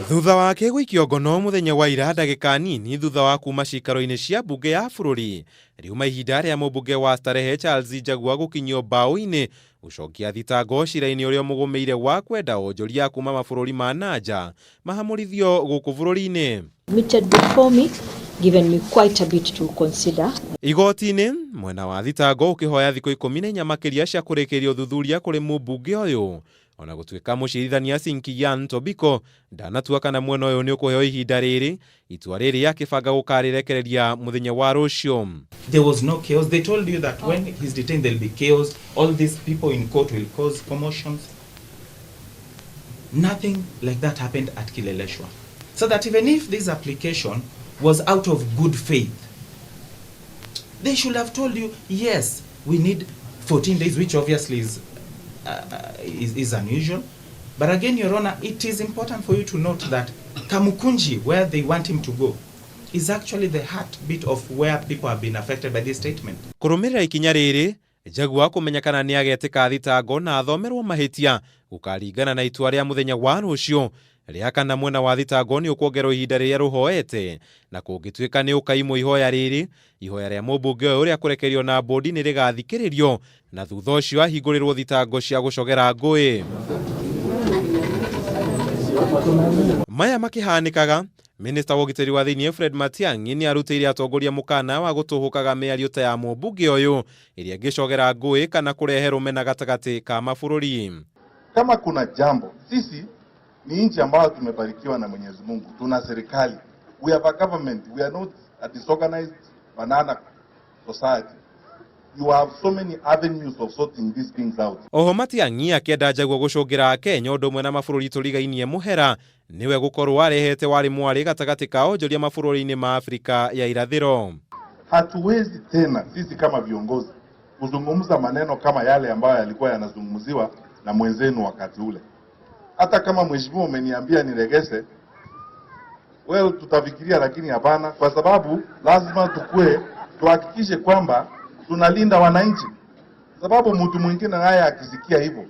Thutha wake gũikio ngono mũthenya wa ira ndagĩka nini thutha wa kuma ciikaro-inĩ cia mbunge ya bũrũri, riuma ihinda rĩa mũmbunge wa Starehe Charles Njagua gũkinyio mbaũ-inĩ gũcokia thitango cira-inĩ ũrĩa ũmũgũmĩire wa kwenda onjoria kuma mabũrũri ma na nja mahamũrithio gũkũ bũrũri-inĩ. Admitted before me, given me quite a bit to consider. Igoti-inĩ, mwena wa thitango ũkĩhoya thikũ 14 makĩria cia kũrĩkĩrĩria ũthuthuria kũrĩ mũmbunge ũyũ. Ona gũtuĩka mũcirithania Sinkiyan Tobiko ndanatua kana mwena ũyũ nĩ ũkũheo ihinda rĩrĩ, itua rĩrĩ akĩbanga gũkarĩrekereria mũthenya wa rũciũ. There was no chaos. They told you that when he's detained, there'll be chaos. All these people in court will cause commotions. Nothing like that happened at Kileleshwa. So that even if this application was out of good faith, they should have told you, yes, we need 14 days, which obviously is unusual. But again, Your Honor, it is important for you to note that Kamukunji, where they want him to go, is actually the heartbeat of where people have been affected by this statement. Kũrũmĩrĩra ikinya rĩrĩ, Njagua kũmenya kana nĩ agetĩka thitango na athomerwo mahĩtia gũkaringana na itua rĩa mũthenya wa rũciũ rĩa kana mwena wa thitango nĩ ũkwongerwo ihinda rĩrĩa rũhoete, na kũngĩtuĩka nĩ ũkaimwo ihoya rĩrĩ, ihoya rĩa mũmbunge ũyũ rĩa kũrekererio na bũndi nĩ rĩgathikĩrĩrio na thutha ũcio ahingũrĩrwo thitango cia gũcogera ngũĩ. Maya makĩhanĩkaga, Minista wa ũgitĩri wa thĩinĩ Fred Matiang'i nĩ arutĩire atongoria mũkana wa gũtũhũkaga mĩario ta ya mũmbunge ũyũ ĩrĩa ĩngĩcogera ngũĩ kana kũrehe rũmena gatagatĩ ka mabũrũri. Kama kuna jambo, sisi ni nchi ambayo tumebarikiwa na Mwenyezi Mungu, tuna serikali, we have a government, we are not a disorganized banana society. You have so many avenues of sorting these things out. Oho Matiang'i akĩenda Njagua gũcũngĩra Kenya ũndũ ũmwe na mabũrũri tũrigainie mũhera nĩwe gũkorwo arehete warĩ mwarĩ gatagatĩ ka onjoria mabũrũri-inĩ ma Afrika ya irathĩro. Hatuwezi tena sisi kama viongozi kuzungumza maneno kama yale ambayo yalikuwa yanazungumziwa na mwenzenu wakati ule. Hata kama mheshimiwa umeniambia niregese, well, tutafikiria, lakini hapana, kwa sababu lazima tukue tuhakikishe kwamba tunalinda wananchi, sababu mtu mwingine naye akisikia hivyo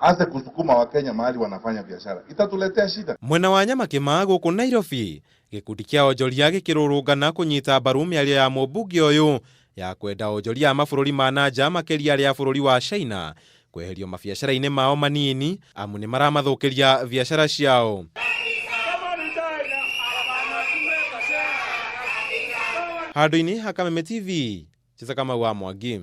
aanze kusukuma Wakenya mahali wanafanya biashara, itatuletea shida. Mwena wa Nyamakima gũkũ Nairobi, gĩkundi kĩa onjoria gĩkĩrũrũngana kũnyita mbaru mĩario ya mũmbunge ũyũ ya kwenda onjoria a mabũrũri ma na nja makĩria arĩa a bũrũri wa China kweherio mabiacara-inĩ mao manini amu nĩ maramathũkĩria biacara ciao. Handũ-inĩ ha Kameme TV, Chisa Kamau wa Mwangi.